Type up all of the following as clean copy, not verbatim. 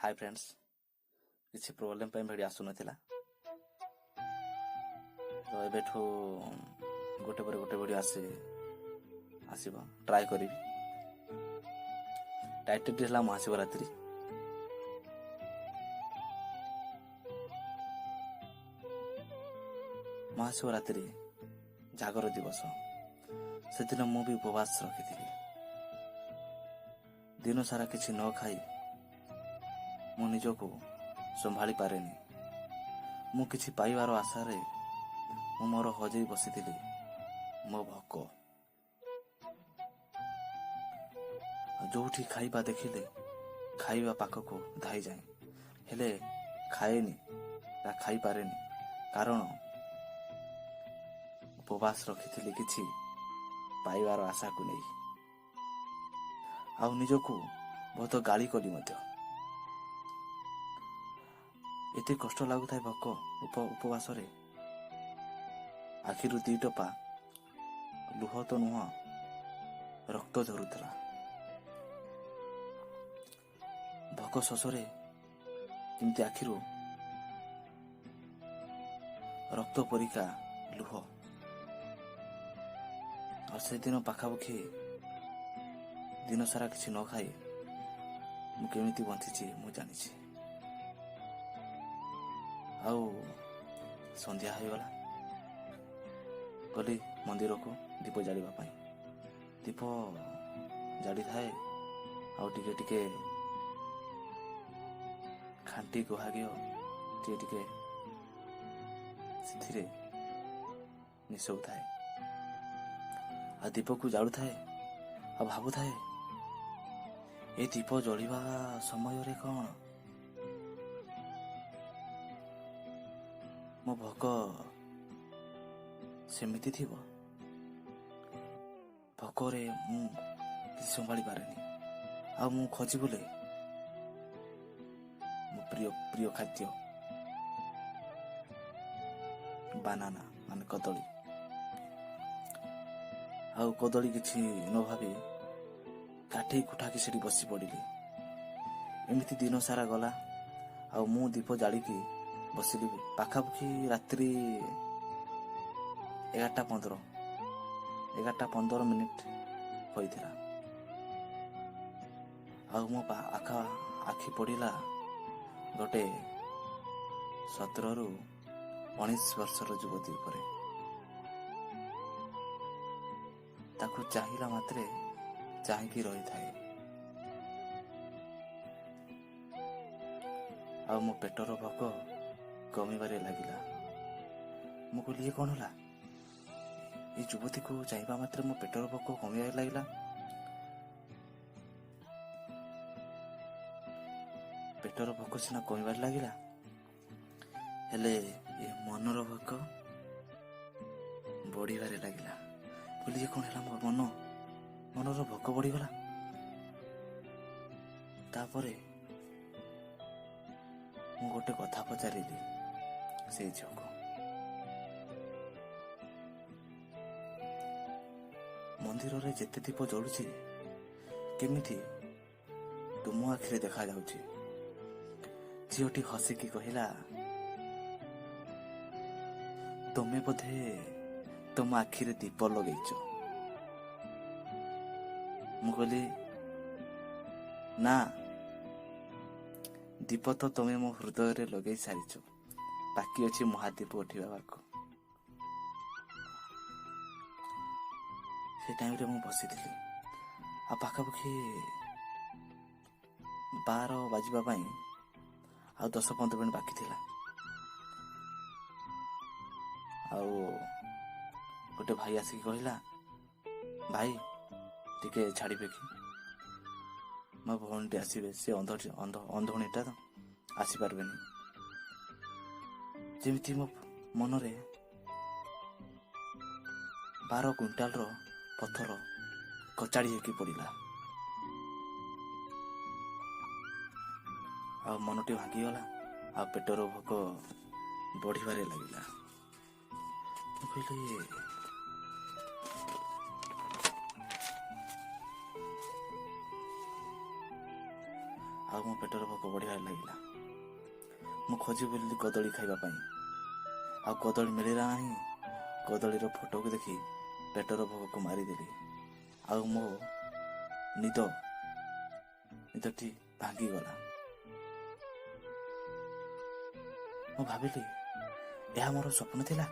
ହାଏ friends, କିଛି problem ପାଇଁ video ଆସୁନଥିଲା। ତ ଏବେଠୁ ଗୋଟେ ପରେ ଗୋଟେ ଭିଡ଼ିଓ ଆସିବ, ଟ୍ରାଏ କରିବି। ଟାଇଟେଲଟି ହେଲା ମହାଶିବରାତ୍ରି। ମହାଶିବରାତ୍ରି ଜାଗର ଦିବସ, ସେଦିନ ମୁଁ ବି ଉପବାସ ରଖିଥିଲି। ଦିନ ସାରା କିଛି ନ ଖାଇ ମୁଁ ନିଜକୁ ସମ୍ଭାଳି ପାରେନି। ମୁଁ କିଛି ପାଇବାର ଆଶାରେ ମୁଁ ମୋର ହଜେଇ ବସିଥିଲି ମୋ ଭୋକ। ଆଉ ଯୋଉଠି ଖାଇବା ଦେଖିଲେ ଖାଇବା ପାଖକୁ ଧାଇଯାଏ, ହେଲେ ଖାଏନି ବା ଖାଇପାରେନି, କାରଣ ଉପବାସ ରଖିଥିଲି କିଛି ପାଇବାର ଆଶାକୁ ନେଇ। ଆଉ ନିଜକୁ ବହୁତ ଗାଳି କଲି ମଧ୍ୟ। ଏତେ କଷ୍ଟ ଲାଗୁଥାଏ ଭୋକ ଉପବାସରେ, ଆଖିରୁ ଦି ଟୋପା ଲୁହ ତ ନୁହଁ, ରକ୍ତ ଝରୁଥିଲା। ଭୋକ ଶୋଷରେ ଯେମିତି ଆଖିରୁ ରକ୍ତ ପରିକା ଲୁହ। ଆଉ ସେଦିନ ପାଖାପାଖି ଦିନ ସାରା କିଛି ନ ଖାଇ ମୁଁ କେମିତି ବଞ୍ଚିଛି ମୁଁ ଜାଣିଛି। ଆଉ ସନ୍ଧ୍ୟା ହେଇଗଲା, ଗଲି ମନ୍ଦିରକୁ ଦୀପ ଜାଳିବା ପାଇଁ। ଦୀପ ଜାଳିଥାଏ ଆଉ ଟିକେ ଟିକେ ଖାଣ୍ଟି ଗୁହା ଘିଅ ଟିକେ ଟିକେ ସେଥିରେ ମିଶାଉଥାଏ ଆଉ ଦୀପକୁ ଜାଳୁଥାଏ ଆଉ ଭାବୁଥାଏ, ଏ ଦୀପ ଜଳିବା ସମୟରେ କ'ଣ ମୋ ଭୋକ ସେମିତି ଥିବ? ଭୋକରେ ମୁଁ କିଛି ସମ୍ଭାଳି ପାରେନି ଆଉ ମୁଁ ଖୋଜି ବୁଲେ ମୋ ପ୍ରିୟ ପ୍ରିୟ ଖାଦ୍ୟ ବାନାନା, ମାନେ କଦଳୀ। ଆଉ କଦଳୀ କିଛି ନ ଭାବି କାଠେଇ କୁଠାକି ସେଠି ବସି ପଡ଼ିଲି। ଏମିତି ଦିନ ସାରା ଗଲା ଆଉ ମୁଁ ଦୀପ ଜାଳିକି ବସିଲି। ପାଖାପାଖି ରାତ୍ରି 11:15, 11:15 ହୋଇଥିଲା। ଆଉ ମୋ ଆଖି ପଡ଼ିଲା ଗୋଟେ 17ରୁ 19 ବର୍ଷର ଯୁବତୀ ଉପରେ। ତାକୁ ଚାହିଁଲା ମାତ୍ରେ ଚାହିଁକି ରହିଥାଏ ଆଉ ମୋ ପେଟର ଭୋକ କମିବାରେ ଲାଗିଲା। ମୁଁ କହିଲି, ଇଏ କ'ଣ ହେଲା? ଏଇ ଯୁବତୀକୁ ଚାହିଁବା ମାତ୍ରେ ମୋ ପେଟର ଭୋକ କମିବାରେ ଲାଗିଲା। ପେଟର ଭୋକ ସିନା କମିବାରେ ଲାଗିଲା, ହେଲେ ଏ ମନର ଭୋକ ବଢିବାରେ ଲାଗିଲା। କହିଲି, ଇଏ କ'ଣ ହେଲା? ମୋ ମନର ଭୋକ ବଢିଗଲା। ତାପରେ ମୁଁ ଗୋଟେ କଥା ପଚାରିଲି ସେଇ ଝିଅକୁ, ମନ୍ଦିରରେ ଯେତେ ଦୀପ ଜଳୁଛି କେମିତି ତୁମ ଆଖିରେ ଦେଖାଯାଉଛି? ଝିଅଟି ହସିକି କହିଲା, ତମେ ବୋଧେ ତମ ଆଖିରେ ଦୀପ ଲଗେଇଛ। ମୁଁ କହିଲି, ନା, ଦୀପ ତ ତମେ ମୋ ହୃଦୟରେ ଲଗେଇ ସାରିଛ, ବାକି ଅଛି ମହାଦୀପ ଉଠିବାକୁ। ସେ ଟାଇମରେ ମୁଁ ବସିଥିଲି ଆଉ ପାଖାପାଖି 12 ବାଜିବା ପାଇଁ ଆଉ 10-15 ମିନିଟ୍ ବାକି ଥିଲା। ଆଉ ଗୋଟେ ଭାଇ ଆସିକି କହିଲା, ଭାଇ ଟିକେ ଛାଡ଼ିବେ କି? ମୋ ଭଉଣୀଟି ଆସିବେ, ସେ ଅନ୍ଧୁଣୀଟା ତ ଆସିପାରିବେନି। ଯେମିତି ମୋ ମନରେ 12 କୁଇଣ୍ଟାଲର ପଥର କଚାଡ଼ି ହେଇକି ପଡ଼ିଲା ଆଉ ମନଟି ଭାଙ୍ଗିଗଲା ଆଉ ପେଟର ଭୋକ ବଢିବାରେ ଲାଗିଲା। ମୁଁ କହିଲି, ଆଉ ଆଉ ମୋ ପେଟର ଭୋକ ବଢ଼ିବାରେ ଲାଗିଲା। ମୁଁ ଖୋଜି ବୁଲିଲି କଦଳୀ ଖାଇବା ପାଇଁ, ଆଉ କଦଳୀ ମିଳିଲା ନାହିଁ। କଦଳୀର ଫଟୋକୁ ଦେଖି ପେଟର ଭୋକକୁ ମାରିଦେଲି ଆଉ ମୋ ନିଦଟି ଭାଙ୍ଗିଗଲା। ମୁଁ ଭାବିଲି, ଏହା ମୋର ସ୍ୱପ୍ନ ଥିଲା।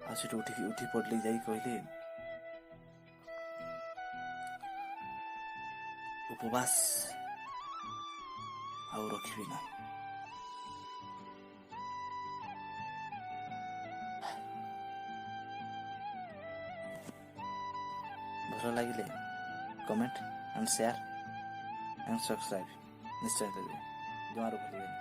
ଆଉ ସେଠୁ ଉଠିକି ଉଠି ପଡ଼ିଲି, ଯାଇ କହିଲି, ଉପବାସ ଆଉ ରଖିବି ନାହିଁ। ଭଲ ଲାଗିଲେ comment and share and subscribe ନିଶ୍ଚୟ କରିବେ, ଜମାରୁ ଭୁଲିବେନି।